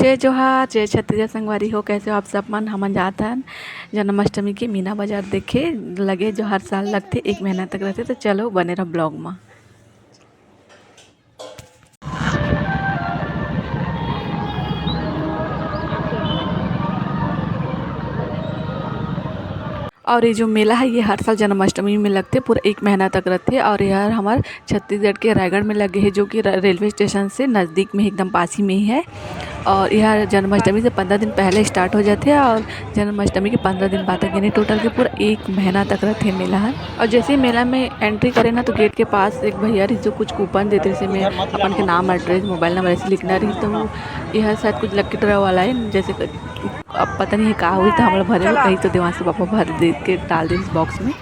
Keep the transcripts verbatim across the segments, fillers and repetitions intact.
जय जोहार, जय छत्तीसगढ़ संगवारी हो। कैसे हो आप सब मन? हमन जात हन जन्माष्टमी के मीना बाजार देखे, लगे जो हर साल लगथे, एक महीना तक रहथे। तो चलो बने रहो ब्लॉग में। और ये जो मेला है, ये हर साल जन्माष्टमी में लगथे, पूरा एक महीना तक रहथे। और ये हर हमार छत्तीसगढ़ के रायगढ़ में लगे है, जो कि र-, रेलवे स्टेशन से नज़दीक में, एकदम पास ही में ही है। और ये हर जन्माष्टमी से पंद्रह दिन पहले स्टार्ट हो जाथे और जन्माष्टमी के पंद्रह दिन बाद तक, यानी टोटल के पूरा एक महीना तक रहथे मेला हर। और जैसे ही मेला में एंट्री करे ना, तो गेट के पास एक भैया रही, जो कुछ कूपन देते, जैसे में अपन के नाम, एड्रेस, मोबाइल नंबर ऐसे लिखना रही। तो वो ये हर शायद कुछ लकी ड्रॉ वाला है, जैसे अब पता नहीं है का हुई, तो हमला भरे हो कहीं, तो देवांश के पापा भर दे के डाल दे इस बॉक्स में।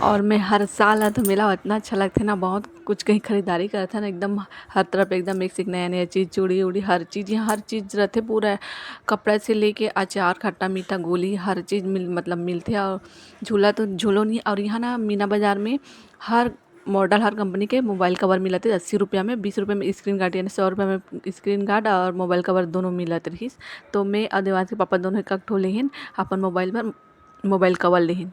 और मैं हर साल आत हूँ मेला, इतना अच्छा लगता है ना, बहुत कुछ कहीं खरीदारी करत है ना, एकदम हर तरफ एकदम एक से एक नया नया चीज़, चूड़ी उड़ी, हर चीज़, यहाँ हर चीज़ रहते, पूरा कपड़ा से लेके अचार, खट्टा मीठा, गोली, हर चीज़ मिल मतलब मिलते। और झूला तो झूलो नहीं। और यहाँ ना मीना बाज़ार में हर मॉडल, हर कंपनी के मोबाइल कवर मिलत है अस्सी रुपया में, बीस रुपया में स्क्रीन गार्ड, यानी सौ रुपया में स्क्रीन गार्ड और मोबाइल कवर दोनों मिलत रहिस। तो मैं और देवांश के पापा दोनों एक ठो लेहिन अपन मोबाइल पर, मोबाइल कवर लेहिन।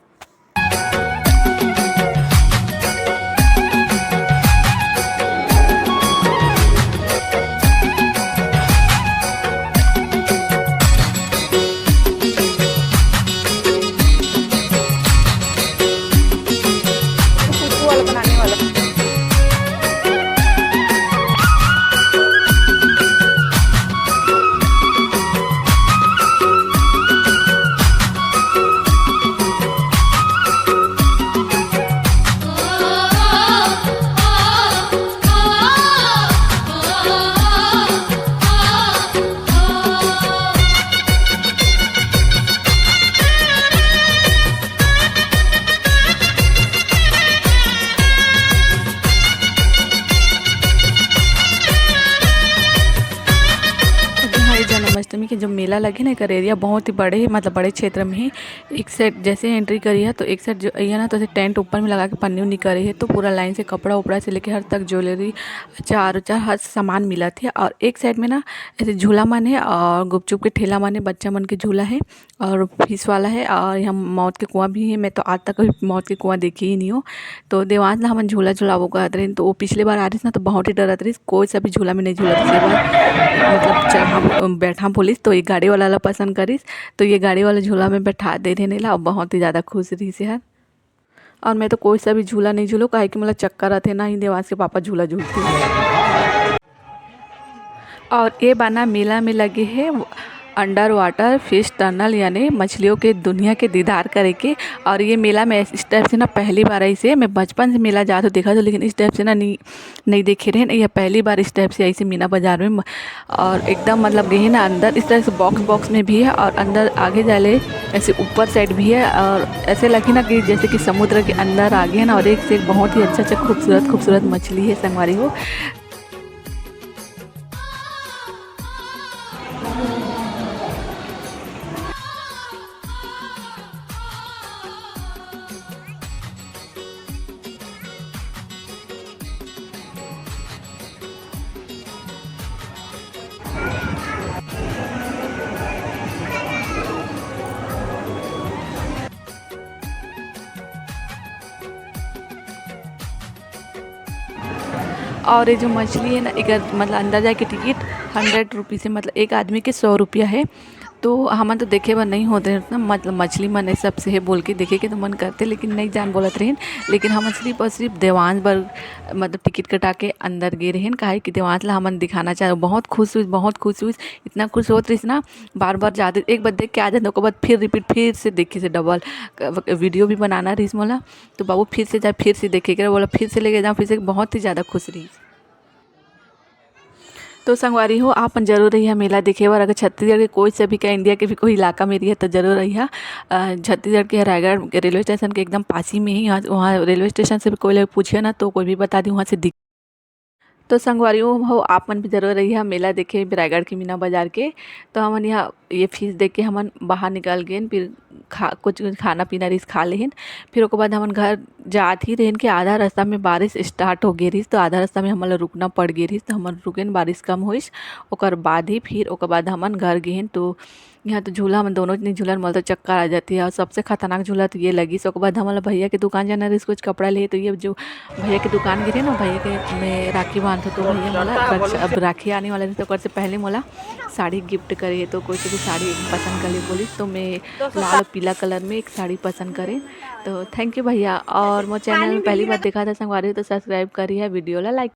जन्माष्टमी के जो मेला लगे ना, एकर एरिया बहुत ही बड़े हे, मतलब बड़े क्षेत्र में हे। एक साइड जैसे एंट्री करी है, तो एक साइड जो ये ना, तो ऐसे टेंट ऊपर में लगा के पन्नी उन्नी करे है, तो पूरा लाइन से कपड़ा उपड़ा से लेके हर तक ज्वेलरी, अचार उचार, हर सामान मिलत है। और एक साइड में ना ऐसे झूला मन है और गुपचुप के ठेला मन है, बच्चा मन के झूला है और फिश वाला है। और यहाँ मौत के कुआं भी है, मैं तो आज तक कभी मौत के कुआं देखी ही नहीं हूँ। तो देवांश ला हमन झूला झुलाबो कहत रहिन, तो वो पिछले बार आ रहिस ना, तो बहुत ही डरत रहिस, कोई सा भी झूला में नहीं झूलत रहिस। ये बार मतलब चढ़ा, बैठा बोलिस, तो ये गाड़ी वाला ला पसंद करिस, तो ये गाड़ी वाला झूला में बैठा दे रहे नीला, और बहुत ही ज़्यादा खुश रहिस यार। और मैं तो कोई सा भी झूला नहीं झूलो, काहे कि मोला चक्कर आथे, ना ही देवांश के पापा झूला झूलते। और ये बाना मेला में लगे है अंडर वाटर फिश टनल, यानी मछलियों के दुनिया के दीदार करे के। और ये मेला में इस टाइप से ना पहली बार आई से, मैं बचपन से मेला जात हूँ, देखा था, लेकिन इस टाइप से ना नहीं, नहीं देखे रहे। ये पहली बार इस टाइप से आई से मीना बाजार में। और एकदम मतलब गए ना अंदर, इस तरह से बॉक्स बॉक्स में भी है और अंदर आगे जाले ऐसे ऊपर साइड भी है। और ऐसे लगे ना कि जैसे कि समुद्र के अंदर आ गए ना। और एक से एक बहुत ही अच्छा अच्छा खूबसूरत खूबसूरत मछली है संगवारी हो। और ये जो मछली है ना, एक मतलब अंदर जाके टिकट हंड्रेड रुपीज़ है, मतलब एक आदमी के सौ रुपया है। तो हमन तो देखे बर नहीं होते ना, मतलब मछली मन ये सब से है बोल के देखे के तो मन करते, लेकिन नहीं जान बोलत रहिन। लेकिन हमन सिर्फ और सिर्फ देवांश बर मतलब टिकट कटा के अंदर गे रहिन, काहे कि देवांश ला हमन दिखाना चाहे। बहुत खुश हुई, बहुत खुश हुई, इतना खुश होत रहिस ना, बार बार जाते, एक बार देख के आ जाते, ओकर बाद फिर रिपीट फिर से देखिस डबल। वीडियो भी बनाना रहिस मोला, तो बाबू फिर से जाए, फिर से देखे के बोला, फिर से लेके जाओ, फिर से, बहुत ही ज़्यादा खुश रहिस। तो संगवारी हो, आप मन जरूर रहिहा मेला देखे बर। अगर छत्तीसगढ़ के कोई से भी का, इंडिया के भी कोई इलाका में रहिहा, तो जरूर रहिहा। अ, छत्तीसगढ़ के रायगढ़ के रेलवे स्टेशन के एकदम पास ही में ही, यहाँ, वहाँ रेलवे स्टेशन से भी कोई लोग पूछे ना, तो कोई भी बता दी, वहाँ से दिख। तो संगवारी हो, आप मन भी जरूर रहिहा मेला देखे रायगढ़ के मीना बाजार के। तो हमन यहाँ ये फीस दे के हमन बाहर निकल गेन, फिर खा, कुछ, कुछ खाना पीना रिस खा लेहिन। फिर ओकर बाद हमन घर जात ही रहेन कि आधा रास्ता में बारिश स्टार्ट हो गे रिस, तो आधा रास्ता में हमन ला रुकना पड़ गे रिस, तो हमन रुकेन, बारिश कम होइस, ओकर बाद ही फिर ओकर बाद हमन घर गेन। तो यहाँ तो झूला हमन दोनों जनी झूलन, मोला तो चक्कर आ जाती है। और सबसे खतरनाक झूला तो ये लगिस। ओकर बाद हमन ला भैया के दुकान जाना रहिस कुछ कपड़ा ले, तो ये जो भैया के दुकान गे रहेन ना, भैया के में राखी बांधो, तो भैया मोला रक्षा, अब राखी आने वाला रहिस, तो ओकर से पहले मोला साड़ी गिफ्ट करे, तो कोई से भी साड़ी पसंद कर ले बोलिस, तो मैं लाल और पीला कलर में एक साड़ी पसंद करे। तो थैंक यू भैया, और मोर चैनल में पहली बार देखा था संगवारी हो तो सब्सक्राइब करिहा, वीडियो ला लाइक